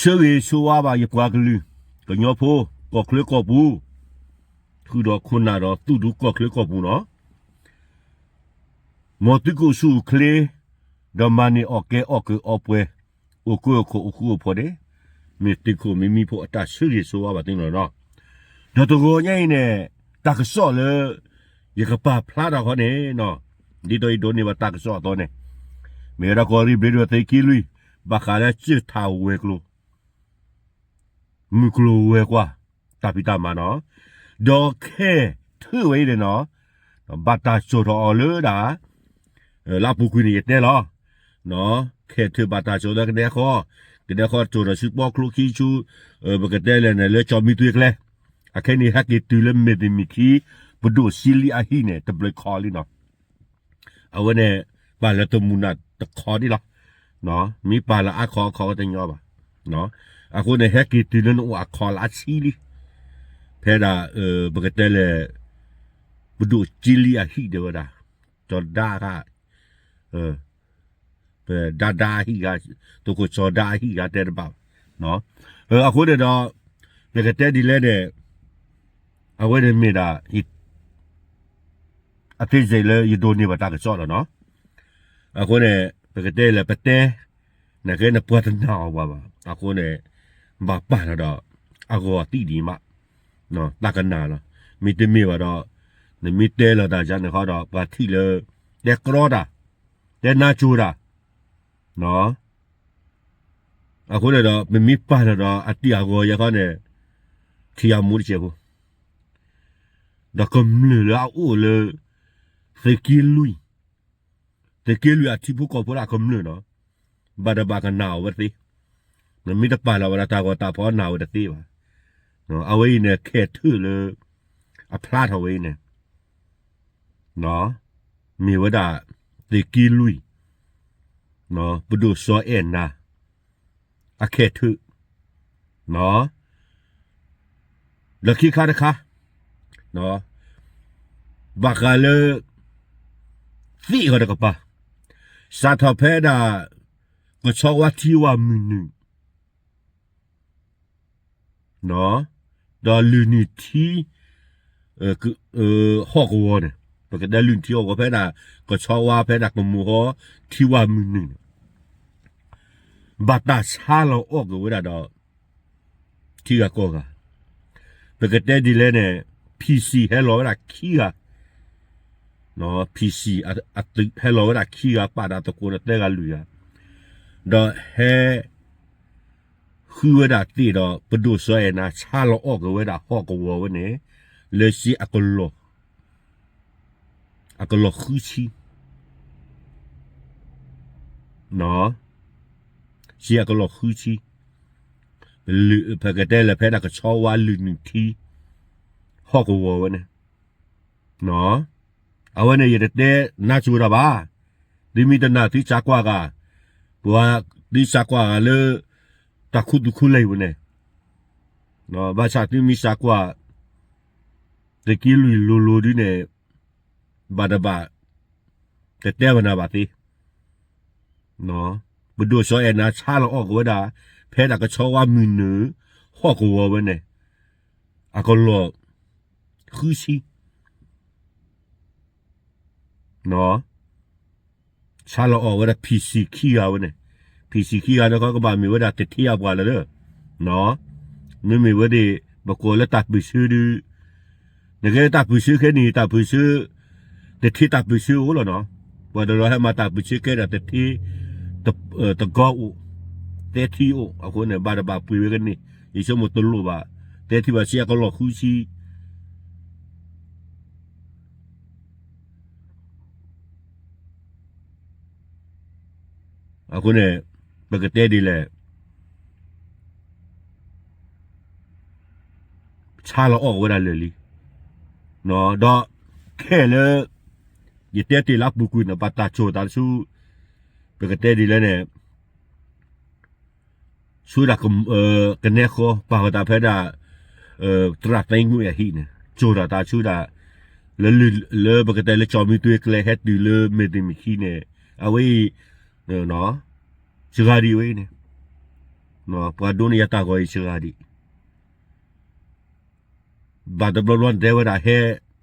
ဆၢဂ့ၤဆၢဝါဘၣ်ယပှၤကလုာ် ကညီဖိ ကီၢ်ချၢကီၢ်ပူၤ, ဃုာ်ဒီးခိၣ်နၢ်ဒီးသူၣ်ဒူကီၢ်ချၢကီၢ်ပူၤနီၤ, မ်သုကအိၣ်ဆူၣ်အိၣ်ချ့, ဒီးမၤန့ၢ်အီၣ်ကဲအီၣ်ကၢအီပှဲၤ, အိၣ်ကၢအိၣ်ခိးအိၣ်ဃူအိၣ်ဖိးန့ၣ်, မ့ၢ်သုးခိၣ်မံမံဖိအတၢ်ဆၢဂ့ၤဆၢဝါဘၣ်သုန့ၣ်လီၤ. ဒီးတဂီၤညါအံၤန့ၣ်, တၢ်ကစီၣ်လၢ ယကပာ်ဖျါထီၣ်ဃီန့ၣ်, ဒ်သိးယဒိးန့ၢ်ဘၣ်တၢ်ကစီၣ်အသိးန့ၣ်, မ့ၢ်ဝဲဒၣ်ကီၢ်ရ့ၣ်ဘျ့ဒိၣ်သုးက့လွံၢ်, ဘၣ်ဃးလၢစၢၢ်ထးဝဲၤကျိၤ မုၢ်ကျိၤဝဲၤကွာ် တၢ်ဖံးတၢ်မၤနီၤ, ဒီးခဲၣ်ထၢၣ်ဝဲအံၤန့ၣ်နီၤ, ဘၣ်တၢ်စိာ်ထီၣ်အီၤလၢဒၣ် လၢအပူၤကွံာ်န့ၣ်ယတဲလီၤ, ခဲၣ်ထၢၣ်ဘၣ်တၢ်စိာ်လၢကနဲဃီ, ကနဲဃီစိာ်ထီၣ်ဆူပီချိခံဆူ, ပကတဲလဲၣ်န့ၣ် လၢကၠီမံသွ့ကျဲ, အခဲန့ၣ်ဟဲက့ၤတုၤလၢမ့ၢ်တမံၤခံ, ပဒိၣ်စံလံအဟံၣ်န့ၣ် တဘျုးခီလံနီၤ အဝဲန့ၣ် ပာ်လၢတမုာ်နၢ်တခီဒံးလီၤ. မ့ၢ်ပာ်လၢအါခီအခီဝဲတညီဘၣ်. အဃိန့ၣ် ဟဲက့ၤတုၤလၢနအိၣ်အခီလၢအဆံလံ. ဖဲဒၣ် ပကတဲလဲၣ် ပဒိၣ်ကၠံလံအဟံၣ်ဒဲးဝဲဒၣ်, စီၤဒါ, ပဒါဒါအဟံၣ်ဂၤ, သုးခိၣ်စီၤဒါအဟံၣ်ဂၤတဲတဘၣ်ဘၣ်. အဃိန့ၣ်ဒီး ပကတဲဒ်လဲၣ်န့ၣ်, အဝဲန့ၣ်မ့ၢ်ဒၣ် အသ့စ့ၣ်လၢယဒိးန့ၢ်ဘၣ်တၢ်ကစီၣ်လီၤနီၤ. အဃိန့ၣ် ပကတဲလၢပတဲ, နကဲန့ၣ်ပှၤတနာ်အီၤပှၤဘၣ်. အဃိန့ၣ် ဘၣ်ပာ်လီၤဒီး အဂီၢ်သံဒံးမး, တၢ်ကနာ်လီၤ. မ့တမ့ၢ်ဘၣ်ဒီး နမ့ၢ်တဲလီၤတၢ်ယါန့ၣ်ဃီဒီး ပှၤထံၣ်လၢ တဲကြီတၢ်, တဲနါစိၤတၢ်, အဃိန့ၣ်ဒီး ပမ့ၢ်ပာ်လီၤဒီး အတံၢ်အဂီၤယဲခီန့ၣ် ထံၣ်အမူတစဲးဖိ ဒီးကမျၢၢ်လၢအအိၣ်လၢ သုးက့လွံၢ်, သုးက့လွံၢ်အထံဖိကီၢ်ဖိဒၣ်ကမျၢၢ်နီၤ, ဘၣ်တဘၣ်ကနာ်အီၤဝဲတသ့, နမ့ၢ်တပာ်လီၤဝဲဒၣ်တၢ်ဂီၤတၢ်ဖီနာ်ဝဲတသ့ဘၣ်. အဝဲအံၤန့ၣ် ခဲၣ်ထၢၣ်လၢ အဖျါထီၣ်ဝဲအံၤန့ၣ် မ့ၢ်ဝဲဒၣ် သုးက့လွံၢ်, ပဒိၣ်စီၤအဲၣ်နၤ အခဲၣ်ထၢၣ်, လၢခံခါတခါ ဘၣ်ဃးလၢ သ့ၣ်ဃီတကပၤ, စးထီၣ်ဖဲဒၣ် ကဆီဝါထံဝါမုၢ်နုာ် ဒီးလုၢ်နုာ်ထံ ဟီၣ်ကဝီၤန့ၣ်, ပကတဲလုၢ်နုာ်ထံဟီၣ်ကဝီၤဖဲဒၣ် ကဆီဝါဖဲဒၣ်ကမိၢ်ဟီ ထံဝါမုၢ်နုာ်န့ၣ် ဘၣ်တၢ်ဆါလီၤအီၣ်က့ၤဝဲဒၣ်ဒီး ထံဂၤကီၢ်ဂၤ, ပကတဲဒ်လဲၣ်န့ၣ် ဖံၣ်စံၣ် ဟဲလီၤဝဲဒၣ်ခံဂၤ, ဖံၣ်စံၣ် အသုးဟဲလီၤဝဲဒၣ်ခံဂၤ ပာ်ဒီးသကိးဒီးသၢဂၤလွံၢ်ဂၤ, ဒီးဟဲ ဃုဝဲဒၣ်သ့ၣ်ဒီး ပဒိၣ်စီၤအဲၣ်နၤ ဆါလီၤအီၣ်က့ၤဝဲဒၣ်ဟီၣ်ကဝီၤဝဲန့ၣ် လၢစ့အကလီၢ် အကလီၢ်ဃုဆံ, စ့အကလီၢ်ဃုဆံ, ပကတဲလၢဖဲဒၣ်ကဆီဝါလုၢ်နုာ်ထံ ဟီၣ်ကဝီၤဝဲန့ၣ် အဝဲန့ၣ်ယတတဲနါစိၤတၢ်ဘၣ်, သုမ့ၢ်တနာ်သုစးကွၢ်ဂၤ, ပှၤသုစးကွၢ်ဂၤလၢ တၢ်ခူသူၣ်ခူလံာ်ဝဲန့ၣ်, ဘၣ်ဆၣ်သုမ့ၢ်စးကွၢ် သုးက့လွံၢ်လိၤလိၤဒုန့ၣ် ဘၣ်တဘၣ် တတဲဘၣ်နၤဘၣ်သ့, ပဒိၣ်စီၤအဲၣ်နၤဆါလီၤအီၣ်က့ၤဝဲဒၣ် ဖဲဒၣ်ကဆီဝါမုၢ်နုာ် ဟီၣ်ကဝီၤဝဲန့ၣ် အကလီၢ် ဃုဆံ ဆါလီၤအီၣ်ဝဲဒၣ် ဖံၣ်စံၣ်ခံဂၤဝဲန့ၣ်, ဖံၣ်စံၣ်ခံဂၤန့ၣ် ကဘၣ်မ့ၢ်ဝဲဒၣ်တထ့အပှၤလၢာ်လၢ, မ့မ့ၢ်ဝဲဒၣ် ပကိးလၢတၢ်ပၢၢ်ဆၢဒု, နကဲတၢ်ပၢၢ်ဆၢခဲန့ၣ် တၢ်ပၢၢ်ဆၢ တထ့တၢ်ပၢၢ်ဆၢအိၣ်လီၤနီၤ, ပှၤတနီၤဟဲမၤတၢ်ပၢၢ်ဆၢကဲဒီးတထ့ တကီအိၣ်, သဲထံအိၣ်, အဃိန့ၣ် ဘၣ်တဘၣ်ပှ့ၤဝဲကန့ၣ်, ယဆိကမိၣ်တလိၣ်ဘၣ်, သဲထံဘၣ်စ့အကလီၢ်ဃုဆံ အဃိန့ၣ် ပကတဲဒ်လဲၣ်, ဆါလီၤအီၣ်ဝဲဒၣ်လၢာ်လံ, ဒီးခဲလၢ ယတဲတ့ၢ်လၢအပူၤကွံာ်န့ၣ် ဘၣ်တၢ်စိာ်တၢ်ဆူ ပကတဲဒ်လဲၣ်န့ၣ် ဆူဒၣ် ကနဲဃီ ပာ်ဃာ်တၢ်ဖဲဒၣ် သရၣ်သ့ငွေ့အဟံၣ်န့ၣ် စိာ်တၢ်တၢ်ဆူဒၣ် လၢ လၢပကတဲလၢကၠီမံသွ့ကျဲဟဲတုၤလၢမ့ၢ်တမံၤခံန့ၣ် အဝဲအံၤ စှၤဒံးဝဲအံၤန့ၣ် ပှၤဒိးန့ၢ်ယၤတၢ်ဂီၤအံၤစှၤဒံး, ဘၣ်တဘျီဘျီတဲဝဲဒၣ်ဟဲ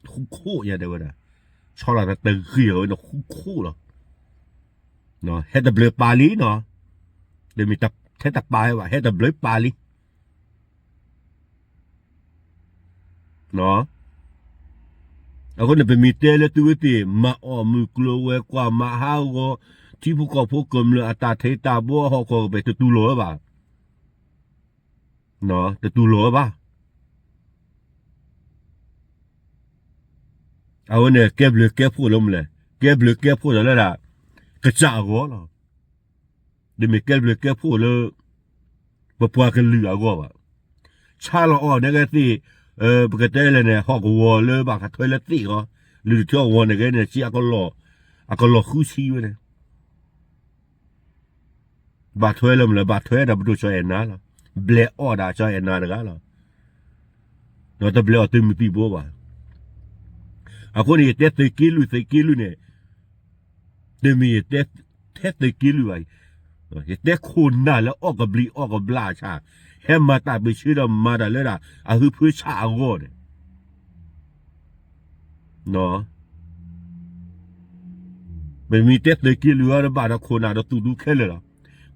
ဃူခိၣ်ညါတဲဝဲဒၣ်, ဆီလီၤတၢ်တဂ့ၤအဝဲန့ၣ်ဃူခိၣ်လီၤ. ဟဲတဘျုးပာ်လံနီၤ, တမ့ၢ်ထဲတပာ်ဝဲဘၣ် ဟဲတဘျုးပာ်လံ. အဃိန့ၣ် ပမ့ၢ်တဲလၢသုဝဲသ့ၣ် မၤအီၣ်မုၢ်ကျိၤဝဲၤကွာ် မၤဟးဂီၤ ထံဖိကီၢ်ဖိကမျၢၢ်အတၢ်ထံးတၢ်ဘှီအဟီၣ်ကဝီၤ ပတတူၢ်လိာ်ဝဲဘၣ်, တတူၢ်လိာ်ဝဲဘၣ်. အဝဲန့ၣ် ကဲဘျုးကဲဖှိၣ်လၢမနုၤလဲၣ်, ကဲဘျုးကဲဖှိၣ်ဒီးလၢဒၣ် ကစၢ်အဂီၢ်လီၤ. တမ့ၢ်ကဲဘျုးကဲဖှိၣ်လၢ ပပှၤကလုာ်အဂီၢ်ဘၣ်. ဆါလီၤအီၤန့ၣ်ကသ့ၣ်, ပကတဲလဲၣ်န့ၣ် ဟီၣ်ကဝီၤလၢဘၣ်ထွဲလၢသ့ၣ်ဂီၢ်, လုၢ်ထံအဂီၤန့ၣ်ကဲန့ၣ် စ့အကလီၢ်, အကလီၢ်ဃုဆံဝဲန့ၣ် ဘၣ်ထွဲလၢမနုၤလဲၣ်, ဘၣ်ထွဲဒီးပဒိၣ်စီၤအဲၣ်နၤလီၤ. ဘျဲးအီၣ်ဒၣ်စီၤအဲၣ်နၤတဂၤလီၤ. ဒီးတဘျဲးအီၣ်သုးမုၢ်သံၣ်ဘိဘၣ်. အဃိန့ၣ် ယတဲသုးက့လွံၢ် သုးက့လွံၢ်န့ၣ်, တမ့ၢ်ယတဲထဲသုးက့လွံၢ်ဘၣ်, ယတဲခိၣ်နၢ်လၢအီၣ်ကဘျံးအီၣ်ကဘျၣ်အဆၣ်, ဟဲမၤတၢ်ပၢၢ်ဆၢဒီးမၤတၢ်လၢဒၣ် အဟုဖၢဆၣ်အဂီၢ်န့ၣ် ပမ့ၢ်တဲသုးက့လွံၢ်အံၤဒီး ဘၣ်ဒီးခိၣ်နၢ်ဒီးသူၣ်ဒူခဲလၢာ်လီၤ.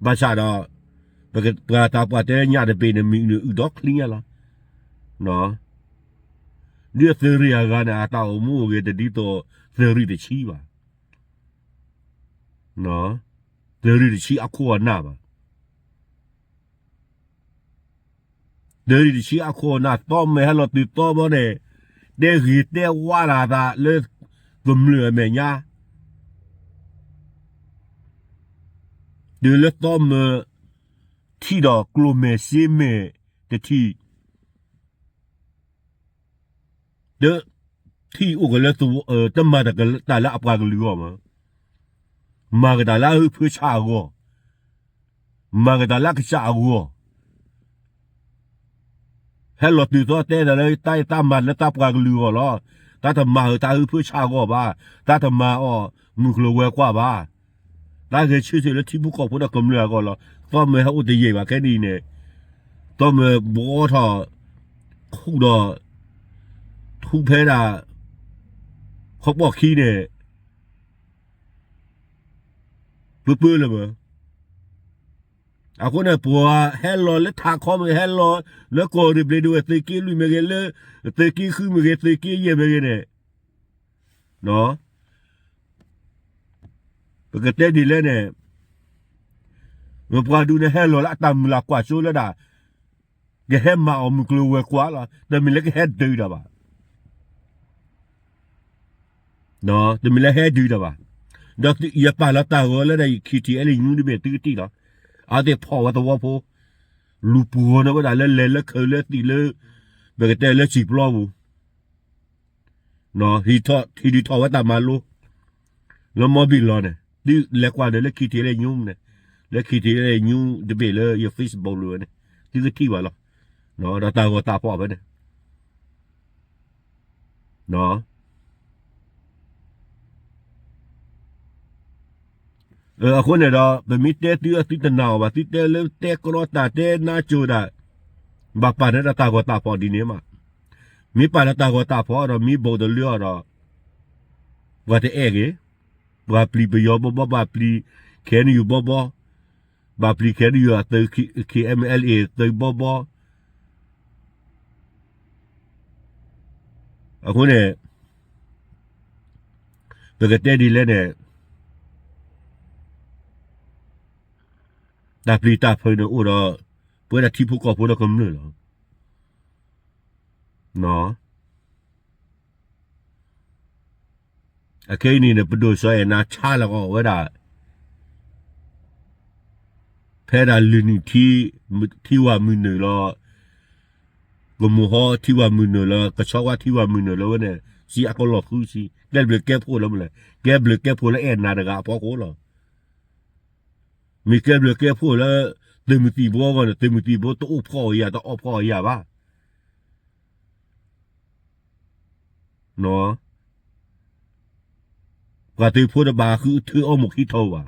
ဘၣ်ဆၣ်ဒီး ပှၤတၢ်ပှၤတဲညၣ်တဘ့ၣ်န့ၣ် မ့ၢ်အုၣ်ဒီးချံညါလီၤ. ဒ်အသုးရ့ၣ်အဂၤန့ၣ် အတၢ်အိၣ်မူအိၣ်ဂဲၤတဒ်သိးသုးရ့ၣ်တဆံဘၣ်. သုးရ့ၣ်တဆံအခိၣ်အနၢ်ဘၣ်. သုးရ့ၣ်တဆံအခိၣ်အနၢ် သီမ့ၢ်ဟဲလီၤတုၤသီဘီန့ၣ် တဲဂ့ၤတဲဝါတၢ်သးလၢ ကမျၢၢ်အမဲာ်ညါ, တုၤလၢသီမၢထံၣ်ဒီးကျိၣ်မဲာ်စ့မဲာ်တထံၣ် တထံၣ်အိၣ်ကလၢ တမၤတၢ်လၢအပှၤကလုာ်အဂီၢ်မး, မၤကတၢ်လၢအဟုဖၢဆၣ်အဂီၢ်, မၤကတၢ်လၢအကစၢ်အဂီၢ်, ဟဲလီၤတုၤသီတဲတၢ်လၢတၢ်အဲၣ်တၢ်မၤလၢတၢ်ပှၤကလုာ်အဂီၢ်လီၤ. တၢ်တမၤအတၢ်ဟုဖၢဆၣ်အဂီၢ်ဘၣ်, တၢ်တမၤအီၣ်မုၢ်ကျိၤဝဲၤကွာ်ဘၣ်, တၢ်ဂဲၤဆၢထၢၣ်လၢထံဖိကီၢ်ဖိဒီးကမျၢၢ်အဂီၢ်လီၤ. သီမၢဟဲအိၣ်တယံာ်ဘၣ်ခဲနံၤန့ၣ်, သီမၢဘှီထီၣ် ခူၣ်ဒီး ထူဖဲဒၣ် ခီပီၣ်ခံန့ၣ် ပၢပၢလၢၤဘၣ်. အဃိန့ၣ် ပှၤဟဲလီၤလၢထးခီမ့ၢ်ဂ့ၤ, ဟဲလီၤလၢကီၢ်ရ့ၣ်ဘျ့းဒဝဲၢ် သုးက့လွံၢ်မ့ၢ်ဂ့ၤ, လၢသုးက့ဃုမ့ၢ်ဂ့ၤ, သုးက့ယဲၢ်မ့ၢ်ဂ့ၤန့ၣ်, ပကတဲဒ်လဲၣ်န့ၣ်, မ့ၢ်ပှၤဒုးန့ၣ် ဟဲလီၤလၢအတၢ်မုၢ်လၢ်ကွၢ်စိလၢဒၣ် ကဟဲမၤအီၣ်မုၢ်ကျိၤဝဲၤကွာ်လီၤ. တမ့ၢ်လၢကဟဲဒုးတၢ်ဘၣ်. တမ့ၢ်လၢဟဲဒုးတၢ်ဘၣ်. ဒီးယပာ်လီၤတၢ်ဂီၤလၢဒၣ် ခံထံၣ်အဲလၣ်ညူတဘ့ၣ်သုကထံၣ်လီၤ. အဝဲသ့ၣ်ဖီၣ်ဝဲသဝီဖိ, လူၤပှီၤန့ၢ်ဝဲဒၣ်လၢလဲၤလၢခၢးလၢသံးလၢ ပကတဲလၢစံာ်ပျီပူၤ ဟံးထီၣ်ဝဲတၢ်မၤလိ လၢမီဘံၣ်လီၤန့ၣ် သုလဲၤကွၢ်ဒီးလၢခံထံၣ်အဲလၣ်ညူန့ၣ်, လၢခံထံၣ်အဲလၣ်ညူတဘ့ၣ်လၢယ Facebook လိၤဝဲန့ၣ် သုကထံၣ်ဘၣ်လီၤ. ဒီးတၢ်ဂီၤတၢ်ဖီၣ်ဖဲန့ၣ် အဃိန့ၣ်ဒီး ပမ့ၢ်တဲသုအသုတနာ်အီၤဘၣ်, သုတဲလၢတဲကြီတၢ်တဲနါစိၤဒၣ်, ဘၣ်ပာ်န့ၢ်ဒီးတၢ်ဂီၤတၢ်ဖီၣ်ဒ်န့ၣ်မး. မ့ၢ်ပာ်လၢတၢ်ဂီၤတၢ်ဖီၣ်ဒီး မ့ၢ်ဘိးတလၢအီၤဒီး ပှၤတအဲၣ်ဂ့ၤ, ပှၤပျံၤပယီၤဘီဘီ, ပှၤပျံၤ ခ့ၣ်အဲၣ်ယူၣ်ဘီဘီ, ပှၤပျံၤ ခ့ၣ်အဲၣ်ယူၣ်အသုး ခ့ၣ်အဲၣ်အမ်အလ်အ့ သုးဘီဘီ, အဃိန့ၣ် ပကတဲဒ်လဲၣ်န့ၣ်, တၢ်ပျံၤတၢ်ဖုးန့ၣ်အိၣ်ဒီး ပဝဲဒၣ်ထံဖိကီၢ်ဖိဒီးကမျၢၢ်လီၤ. အခဲအံၤန့ၣ် ပဒိၣ်စီၤအဲၣ်နၤဆါလီၤကီးဝဲဒၣ် ဖဲဒၣ်လၢၢ်နုာ်ထံ, ထံဝၣ်မုၢ်နုာ်လီၤ, ကမိၢ်ဟီထံဝၣ်မုၢ်နုာ်လီၤ, ကဆီဝါထံဝၣ်မုၢ်နုာ်လီၤဝဲန့ၣ် စံးအကလီၢ်ဃုစံး, ကဲဘျုးကဲဖှိၣ်လၢမနုၤလဲၣ်, ကဲဘျုးကဲဖှိၣ်လၢအဲၣ်နၤတဂၤအဖီခိၣ်လီၤ. မ့ၢ်ကဲဘျုးကဲဖှိၣ်လၢ သုးမုၢ်သံၣ်ဘိအဂီၢ်န့ၣ် သုးမုၢ်သံၣ်ဘိတအိၣ်ဖှီၣ်အယၤ တအီၣ်ဖှီၣ်အယၤဘၣ်. ပှၤသုးဖိတဘၣ်ဃုထၢအီၣ်မူးခံထီဘၣ်.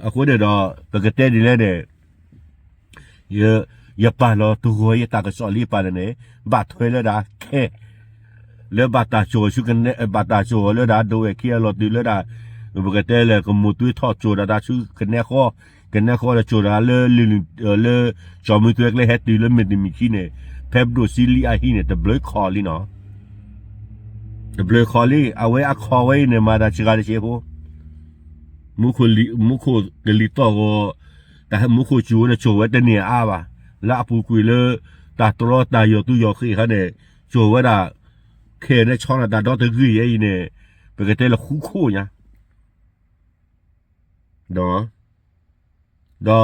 အဃိန့ၣ်ဒီး ပကတဲဒ်လဲၣ်န့ၣ် ယပာ်လီၤတဂီၤယတၢ်ကစီၣ်လံပာ်န့ၣ်န့ၣ် ဘၣ်ထွဲလၢဒၣ်ခဲ လၢဘၣ်တၢ်စိာ်ဆူ ဘၣ်တၢ်စိာ်အီၤလၢဒၣ် ဒိဝဲၢ်ခံအလီၤတုၤလၢဒၣ် ပကတဲလၢကမိၢ်သွံထီၣ်စိာ်ဒီးတၢ်ဆူကနဲဃီ, ကနဲဃီဒီးစိာ်ဒီးလၢ လၢ ကၠီမုၢ်သွဲကျဲဟဲတုၤလၢမ့ၢ်တမံၤခံန့ၣ် ဖဲပဒိၣ်စံလံအဟံၣ်န့ၣ် တဘျုးခီလံနီၤ. တဘျုးခီလံ အဝဲအခီဝဲအံၤန့ၣ် မၤတၢ်စှၤတစဲးဖိ မူခိၣ်ကလံၤသီၣ်ဂီၤ, တၢ်မူခိၣ်စူၤဝဲန့ၣ် စိာ်ဝဲတန့ၢ်အါဘၣ်, လၢအပူၤကွံာ်လၢ တၢ်တြီတၢ်ယီၤသူယီၤဃ့ၣ်ခါန့ၣ် စိာ်ဝဲဒၣ် ခဲန့ၣ်ဆီန့ၣ်တၢ်ဒီတဂ့ၢ်ယဲအံၤန့ၣ် ပကတဲလၢဃူခိၣ်ညါ ဒီး ဒီး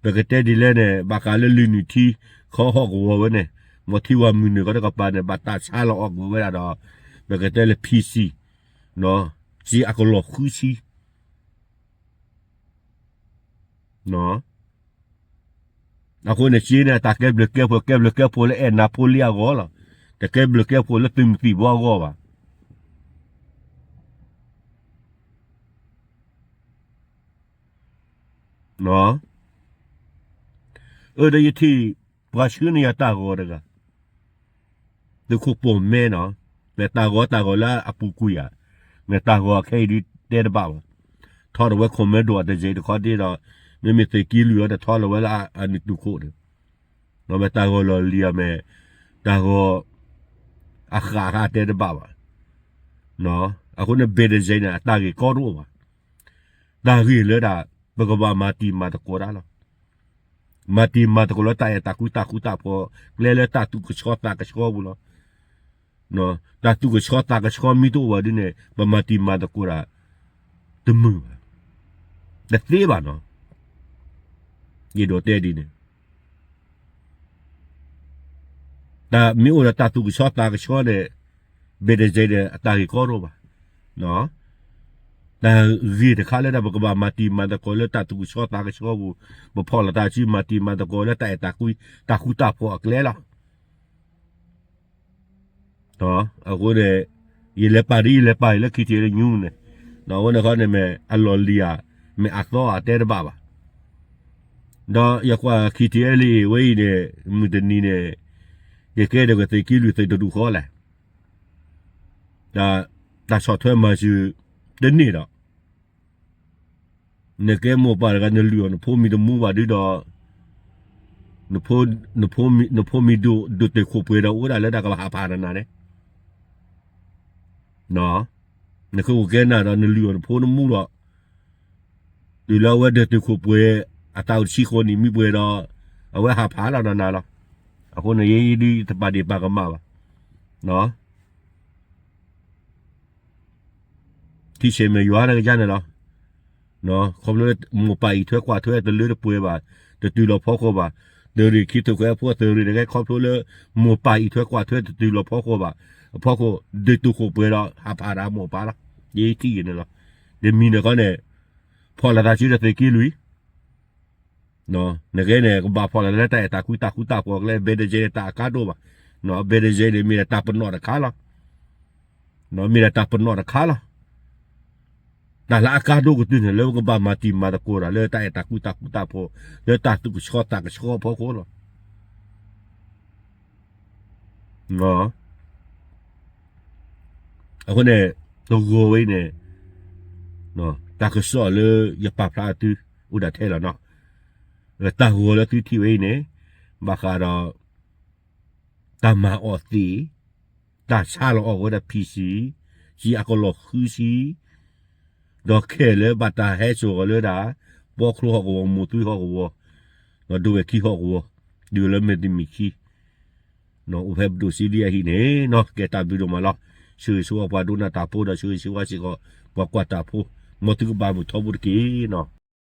ပကတဲဒ်လဲၣ်န့ၣ် ဘၣ်ဃးလၢလံာ်နုၢ်ထံ ခီဟီၣ်ကဝီၤဝဲန့ၣ် မ့ၢ်ထံဝၤမုၢ်နုာ်ခီတကပၤန့ၣ် ဘၣ်တၢ်ဆါလီၤအီၣ်ကဝီၤဝဲဒၣ်ဒီး ပကတဲလၢ P C စ့အကလီၢ်ဃုဆံ အဃိန့ၣ် စ့န့ၣ် တၢ်ကဲဘျုးကဲဖှိၣ် ကဲဘျုးကဲဖှိၣ်လၢအဲၣ်နၤဖိလံအဂီၢ်လီၤ. တကဲဘျုးကဲဖှိၣ်လၢသုးမုၢ်သံၣ်ဘိအဂီၢ်ဘၣ်. အၢ ဒီးယထံၣ် ပှၤဆှၢန့ၢ်ယၤတၢ်ဂီၤတဂၤ သုးခိၣ်ပိာ်မဲနီၤ, မ့ၢ်တၢ်ဂီၤတၢ်ဂီၤလၢအပူၤကွံာ်ဧါ, မ့ၢ်တၢ်ဂီၤခဲအံၤဒုးတဲတဘၣ်ဘၣ်. ထီၣ်ဒီးဝဲ commando အတစဲးတခီဒ်ဒီး မ့မ့ၢ်သုးက့လွံၢ်အံၤန့ၣ် ထီၣ်လီၤဝဲလၢအနုာ်တုၤခိၣ်န့ၣ်, မ့ၢ်တၢ်ဂီၤလီၢ်လံၤဧါ မ့ၢ်တၢ်ဂီၤ အဃၣ်ဃၣ်တဲတဘၣ်ဘၣ်. အဃိန့ၣ် ဘဲၣ်တစဲးန့ၣ် အတၢ်ဂ့ၢ်ကီတအိၣ်ဘၣ်. တၢ်ဂ့ၢ်လၢဒၣ် ပကဘၣ်မၤတံၤမၤသကိးတၢ်လီၤ. မၤတံၤမၤသကိးလၢတၢ်အဲၣ်တၢ်ကွံတၢ်ဃူတၢ်ဖိး ကျဲလၢတၢ်သူၣ်ကဆှီသးကဆှီပူၤလီၤ. တၢ်သူၣ်ကဆှီသးကဆှီမ့ၢ်တအိၣ်ဘၣ်ဒ်န့ၣ် ပမၤတံၤမၤသကိးတၢ် တမုာ်ဘၣ်, တသ့ဘၣ်နီၤ. ယအဲၣ်ဒိးတဲဒ်န့ၣ် တၢ်မ့ၢ်အိၣ်ဒီးတၢ်သူၣ်ကဆှီသးကဆှီန့ၣ် ဘဲၣ်တစဲးန့ၣ် အတၢ်ဂ့ၢ်ကီတအိၣ်ဘၣ်. တၢ်ဂ့ၢ်တခါလၢဒၣ် ပကဘၣ်မၤတံၤမၤသကိးလၢတၢ်သူၣ်ကဆှီသးကဆှီပူၤ, ပဖီၣ်လိာ်သးစုမၤတံၤမၤသကိးလၢတၢ်အဲၣ်တၢ်ကွံ တၢ်ဃူတၢ်ဖိးအကျဲလီၤ. အဃိန့ၣ် ယလဲၤပာ်ဒ်ယလဲၤပာ်အံၤလၢ ခံထံၣ်လၢညူန့ၣ်, အဃိန့ၣ်ခီန့ၣ် မ့ၢ်အလီၢ်လံၤဧါ, မ့ၢ်အသီဧါ တဲတဘၣ်ဘၣ်. ဒီးယကွၢ် ခံထံၣ်လၢအံၤဝဲအံၤန့ၣ် မုၢ်တနံၤန့ၣ် ကကဲဒီးကသ့ၣ်က့လွံၢ်သ့ၣ်တဒူၣ်ဃီလဲၣ်. တၢ်ဆီၣ်ထွဲမၤစၢၤတန့ၢ်ဒီး နကဲမိၢ်ပၢ်တဂၤ နလုၢ်အီၤနဖိမံၤတမူဘၣ်ဒုဒီး နဖိမံၤဒိၣ်ဒိၣ်တုာ်ခိၣ်ပှဲၤဒီး အိၣ်ဝဲဒၣ်လၢတၢ်ကဘၣ်ဟးဖးနၤန့ၣ်, နကဲအိၣ်ကဲနၤဒီး နလုၢ်အီၤနဖိနမူဒီး တုၤလၢအဝဲဒၣ်တုာ်ခိၣ်ပှဲၤ အသးအိၣ်တဆံဃိးနံၣ်မံပှဲၤဒီး အဝဲဟးဖးလီၤနၤလီၤ. အဃိန့ၣ် ယဲအံၤဒုးတပာ်ဒ့ၣ်ပာ်ကမၣ်ဘၣ်. ထံဆဲးမဲာ်ယွၤတကယါန့ၣ်လီၤ. ခီဖျိလၢမိၢ်ပၢ်အံးထွဲကွၢ်ထွဲတလၢတပှဲၤဘၣ်, တတုၤလီၤဖီခိၣ်ဘၣ်, သုးရ့ၣ်ခံသုးခွဲးဖိသုးရ့ၣ်တဂၤ ခီဖျိလၢ မိၢ်ပၢ်အံးထွဲကွၢ်ထွဲတတုၤလီၤဖီခိၣ်ဘၣ်, အဖီခိၣ် ဒုးတုာ်ခိၣ်ပှဲၤဒီးဟးဖးဒၣ်မိၢ်ပၢ်လီၤ. ယဲထံၣ်ဂ့ၤန့ၣ်လီၤ. တမံၤန့ၣ်ခီန့ၣ် ဖီၣ်လိာ်သးစုဒီးသုးက့လွံၢ် နကဲန့ၣ် ကဘၣ်ဖီၣ်လိာ်သးလၢတၢ်အဲၣ်တၢ်ကွံတၢ်ဃူတၢ်ဖိးအကျဲ ဘဲၣ်တစဲးန့ၣ် တၢ်အကါဒိၣ်ဘၣ်. ဘဲၣ်တစဲးန့ၣ် မ့ၢ်ဒၣ်တၢ်ပနီၣ်တခါလီၤ. မ့ၢ်ဒၣ်တၢ်ပနီၣ်တခါလီၤ. တၢ်လၢအကါဒိၣ်ကတၢၢ်န့ၣ် လၢပကဘၣ်မၤတံၤမၤသကိးတၢ်လၢတၢ်အဲၣ်တၢ်ကွံတၢ်ဃူတၢ်ဖိး လၢတၢ်သူၣ်ကဆှီသးကဆှီအဖီခိၣ်လီၤ. အဃိန့ၣ် တဂီၤဝဲအံၤန့ၣ် တၢ်ကစီၣ်လၢယပာ်ဖျါအသု အိၣ်ဒၣ်ထဲလီၤနီၤ. တၢ်ဂီၤလၢသုထံၣ်ဝဲအံၤန့ၣ် ဘၣ်ဃးဒီး တၢ်မၤအီၣ်သ့ၣ်, တၢ်ဆါလီၤအီၣ်ဝဲဒၣ် P C, စ့အကလီၢ်ဃုဆံ, ဒီးခဲလၢာ်ဘၣ်တၢ်ဟဲစိာ်အီၤလၢဒၣ် ပီချိဟီၣ်ကဝီၤ မိၢ်သွံဟီၣ်ကဝီၤ, ဒီးဒိဝဲၢ်ခံဟီၣ်ကဝီၤ, ဒုးလၢမ့ၢ်တမံၤခံ အိၣ်ဖဲပဒိၣ်စံလံအဟံၣ်န့ၣ်နီၤ. ကဲတၢ်ဘျုးဒိၣ်မးလီၤ. ဆၢဂ့ၤဆၢဝါပှၤဒိကနၣ်တၢ်ဖိဒီး ဆၢဂ့ၤဆၢဝါစ့ၢ်ကီး ပှၤကွၢ်တၢ်ဖိ, မ်သုကဘၣ်မုာ်ထီဘိတက့ၢ်နီၤ.